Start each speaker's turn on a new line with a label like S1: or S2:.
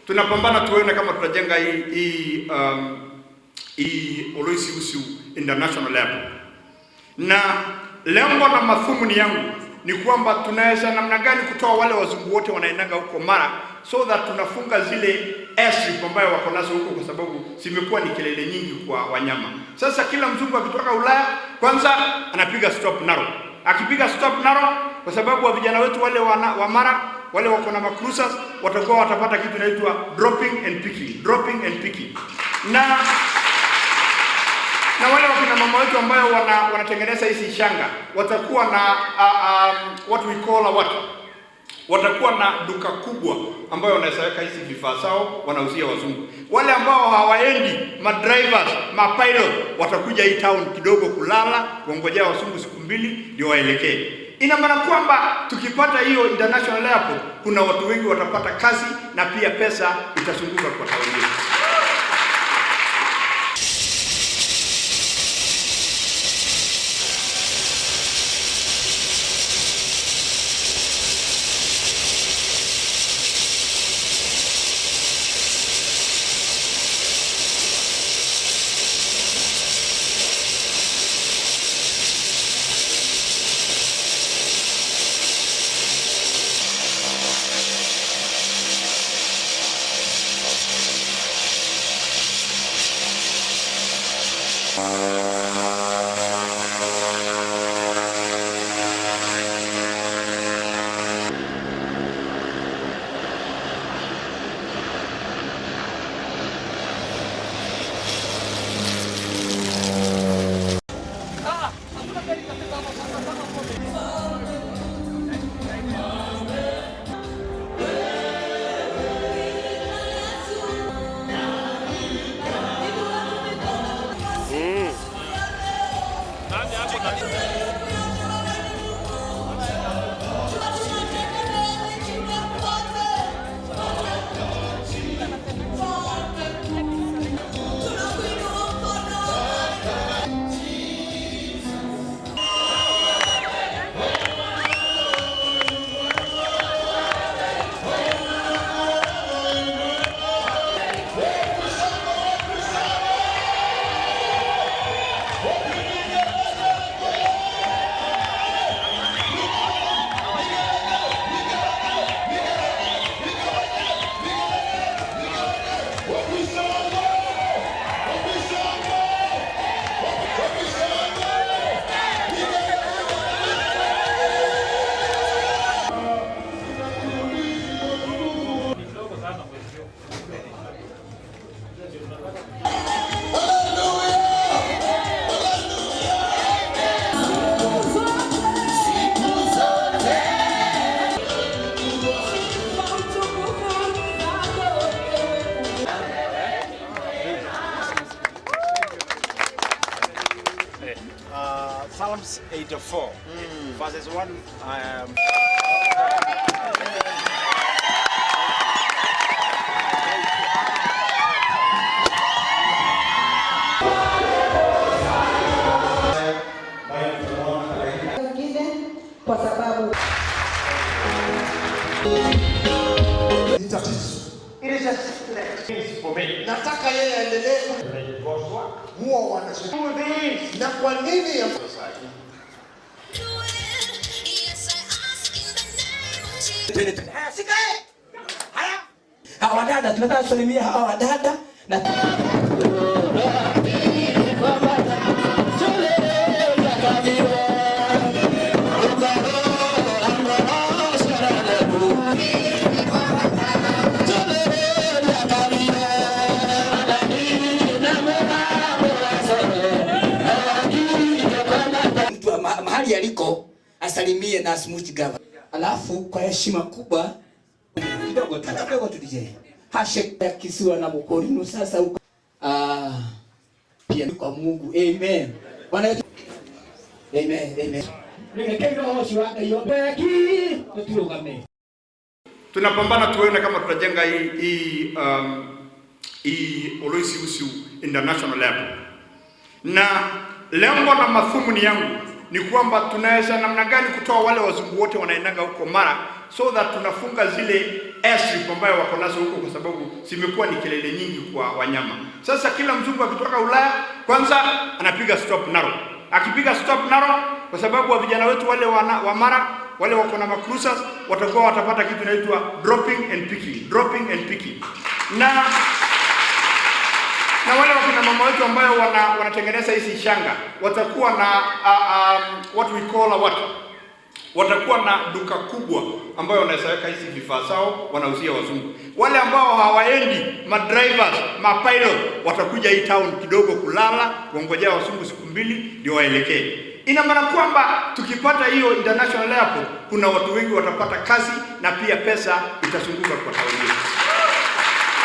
S1: Tunapambana tuone kama tutajenga hii Oloisi Usiu International Airport. Na lengo na madhumuni yangu ni kwamba tunaweza namna gani kutoa wale wazungu wote wanaendaga huko Mara, so that tunafunga zile airstrip ambayo wako nazo huko, kwa sababu zimekuwa ni kelele nyingi kwa wanyama. Sasa kila mzungu akitoka Ulaya kwanza anapiga stop Narok, akipiga stop Narok, kwa sababu wa vijana wetu wale wa Mara wale wako na macruisers watakuwa watapata kitu inaitwa dropping and picking, dropping and picking. Na wale wakina mama wetu ambayo wanatengeneza hizi shanga watakuwa na what we call a what, watakuwa na duka kubwa ambayo wanaweza weka hizi vifaa zao, wanauzia wazungu. Wale ambao hawaendi, ma drivers, ma pilot watakuja hii town kidogo kulala, kuongojea wazungu siku 2 ndio waelekee. Ina maana kwamba tukipata hiyo international airport, kuna watu wengi watapata kazi na pia pesa itazunguka kwa town yetu.
S2: Psalms 84, verses 1.
S3: Kwa sababu
S4: Nataka yeye aendelee huwa wanasema na kwa nini ya
S5: Hawa dada tunataka kusalimia hawa dada na mtu mahali aliko asalimie na Smooth Gava. Alafu kwa heshima kubwa kidogo tu, kidogo tu DJ. Hashtag ya kisiwa na Mukorino sasa huko. Pia kwa Mungu. Amen. Bwana yetu. Amen. Amen.
S1: Tunapambana tuone kama tutajenga hii Oloisi Usiu International Airport. Na lengo na madhumuni yangu ni kwamba tunaweza namna gani kutoa wale wazungu wote wanaendaga huko Mara, so that tunafunga zile airstrip ambayo wako nazo huko, kwa sababu zimekuwa ni kelele nyingi kwa wanyama. Sasa kila mzungu akitoka Ulaya kwanza anapiga stop Narok, akipiga stop Narok, kwa sababu wa vijana wetu wale wa Mara wale wako na macruisers watakuwa watapata kitu inaitwa dropping and picking, dropping and picking na wale wakina mama wetu ambayo wanatengeneza hizi shanga watakuwa na what we call a what, watakuwa na duka kubwa ambayo wanaweza weka hizi vifaa zao, wanauzia wazungu. Wale ambao hawaendi, ma drivers, ma pilot watakuja hii town kidogo kulala, kuongojea wazungu siku 2 ndio waelekee. Ina maana kwamba tukipata hiyo international airport, kuna watu wengi watapata kazi na pia pesa itazunguka kwa town yetu.